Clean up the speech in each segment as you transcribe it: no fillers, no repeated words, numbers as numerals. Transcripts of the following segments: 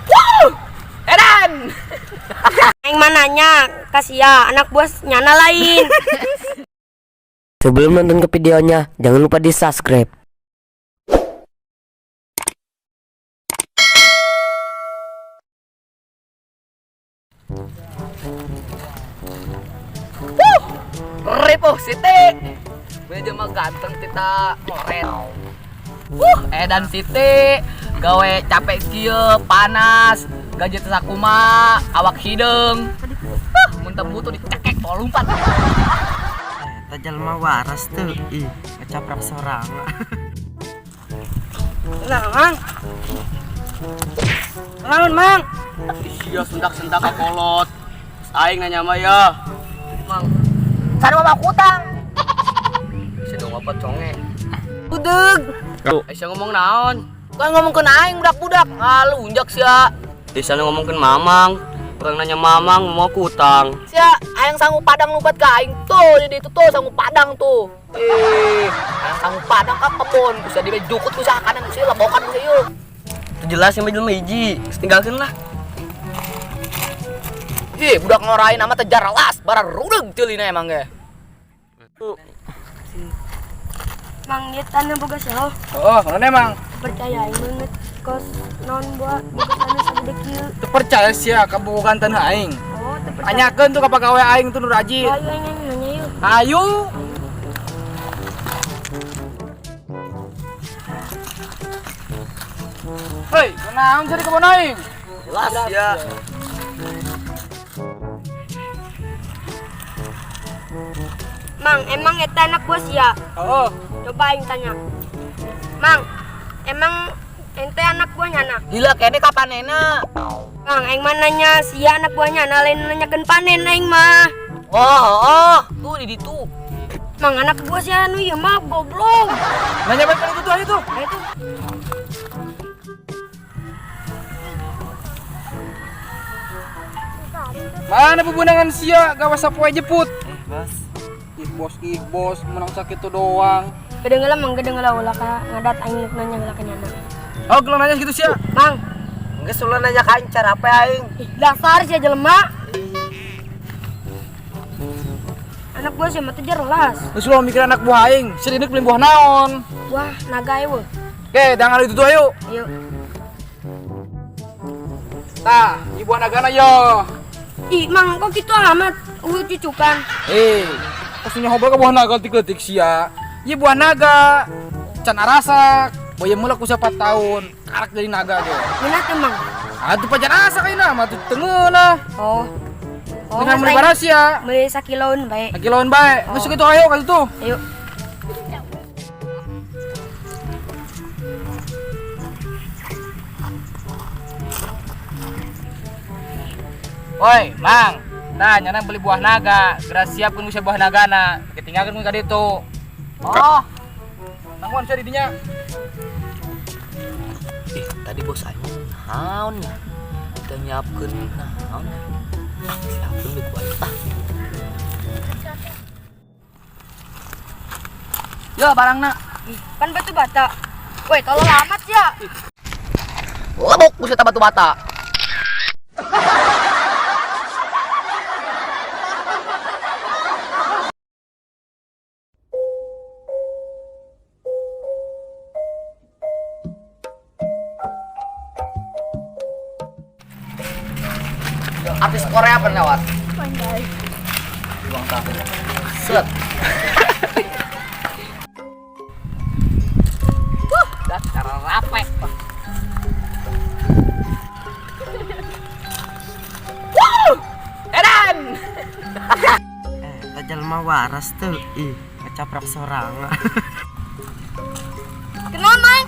Wuh! Edan. Aing mah nanya ka sia, anak buah nyana lain. Sebelum nonton ke videonya, jangan lupa di subscribe. Ripuh Siti. Beda mah ganteng tita moren. Edan Siti. Gawe capek kieu, panas, gaji teu sakumaha, awak hideung. Mun teu butuh dicekek tol lompat. Eta jelema waras tuh, ih, ngecaprak sorangan. Nah, Mang. Naon, Mang? Iya sentak-sentak ka kolot. Aing nanya mah ya. Mang. Sarua mah kutang. Si dong apa conge. Budeg. Aisyah ngomong naon? Kan ngomongkeun aing budak-budak. Ngalunjak sia. Di sana ngomongkeun mamang, orang nanya mamang mau kutang. Sia, aing sanggup padang lupat ka aing tuh, di ditu tuh sanggup padang tuh. Aing sanggup padang ka kebon, bisa di jukut ku sia kanan ku sia lebokan ku sia yeuh. Itu jelas yang jelema hiji, tinggalkeun lah. Ih, budak ngorain ama teh jaralas, bara rudeg ceulina emang ge. Mang, ieu tanah boga saha? Oh, mana emang? Percaya aing banget kos non buah boga tanah sagede kieu. Teu percaya sia kabogohan tanah aing. Oh, teu percaya. Tanyakeun tuh ka pagawe aing tuh nu rajin. Ayo aing aing nanya yuk. Ayo. Hei, kunaon jadi kebon aing? Jelas ya. Mang, emang eta anak buah sia? Oh, Coba aing tanya. Mang, emang ente anak buah nyana? Gila kene kapanena? Mang, aing mah nanya sia anak buah nyana lain nanyakeun panen aing mah. Oh, tuh di ditu. Mang, anak buah sia anu ieu mah goblok. Nanya baik itu tuh ayo tuh. Ayo tuh. Mana bebunangan sia gawe sapoe jeput? Bos. Ih bos, menang sakit tuh doang. Gede ngelah mang, gede ngelah ulah ka ngadat aing rek nanya ngelah ka nyana. Oh, gelang nanya gitu sia. Mang, Geus ulah nanya ka aing cara apa aing. ih dasar sia jelema. Anak buah sia mah teu jelas. Geus ulah mikir anak buah aing, sia didik beli buah naon. Wah, naga eueuh. Oke, jangan itu tuh ayo. Ayo. Tah, ieu buah nagana yo. Ih, Mang, kok gitu amat? Eueuh cucukan. Pastinya hoba ke buah naga tik-tik sia. Ieu buah naga. Can arasak. Boya mulak usia 4 tahun, karak jadi naga ge. Ngeunah teu, Mang? Atuh pacan asa kaina mah tuh tengeunah. Oh. Oh, Dengan geus meuli aing barasia. Meuli sakiloan bae. Sakiloan bae. Geus kitu ayo ka ditu. Ayo. Woi, Mang. Nah, nyana beli buah naga. Geura siapkeun ku buah nagana. Ketinggalkeun ka ditu. Oh, Tangguhan sia di dinya. ih tadi bos aing naon ya? Kita nyiapkeun naon? Ah, siapkeun duit buat ah. Yo barangna. Ih, pan batu bata. Woi, tolol amat ya. Lebok buset batu bata. Artis Korea pernah lewat. Pandai. Buang tahu. Set. Wuh, dah cara rape. Wuh, edan. Eta jelema waras tuh, ih, ngecaprak sorangan. Kenal, Mang?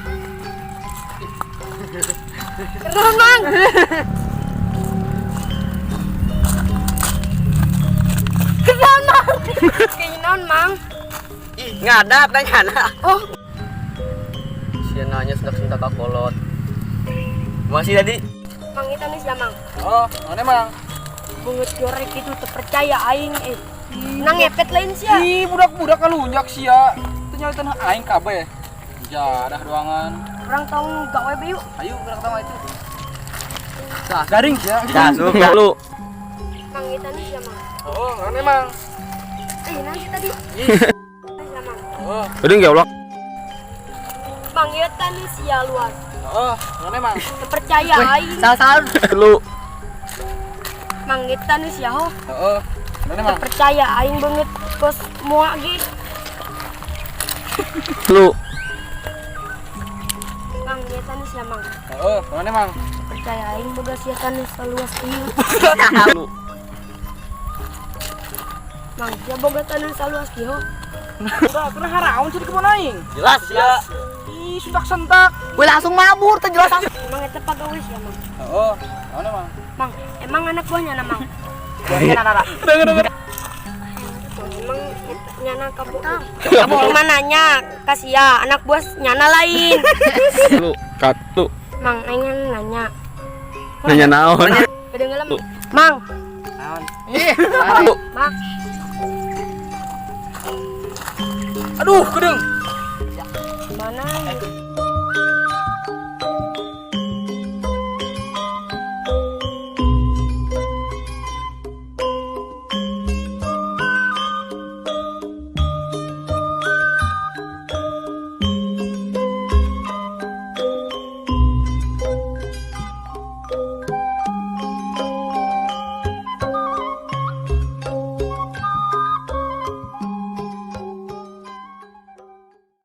Kenal, Mang? Kenal, Mang? Kayaknya naon, Mang? Ih, ngadat nanya na. Oh, Sia nanya sentak-sentak ka kolot. Masih tadi? Mang itu nih sia, Mang. Oh, mana Mang? Bunget jorek itu terpercaya aing eh. Nang ngepet lain sia. Ih, budak-budak kalunjak sia. Teu nyali tanah aing kabeh. Jadah doangan. Urang tong gawe be yuk. Ayo urang tong itu. Tah, Garing sia. Dah, lu. Mang eta nih sia, Mang. Oh, kan emang. Eh, nanti tadi. Sia, Mang. Oh, Geuning goblok. Mang eta nih sia luas. oh, kan emang. Teu percaya aing. Salah-salah. Lu. Mang eta nih sia ho. Heeh. Kan Teu emang. percaya aing beungeut kos moa ge. Lu. Mang eta nih sia, Mang. Heeh, kan emang. Teu percaya aing boga sia taneuh saluas ieu. Lu. Mang, sia boga taneuh saluas kieu ho. Udah, kena haraun sih di kebun aing. Jelas ya. Ih, sudah sentak. Gue langsung mabur, teu jelas langsung. Mang eta pagawe sia, Mang. Heeh, kan emang. Mang, emang anak buahnya na, Mang? Emang nyana kamu. Kamu nanya ka sia, anak buah nyana lain. Lu. Kat lu. Mang, aing nanya. Nanya naon? Kedengeran, Mang. Naon? Ih, Lu. Mang, aduh, kedeung. mana?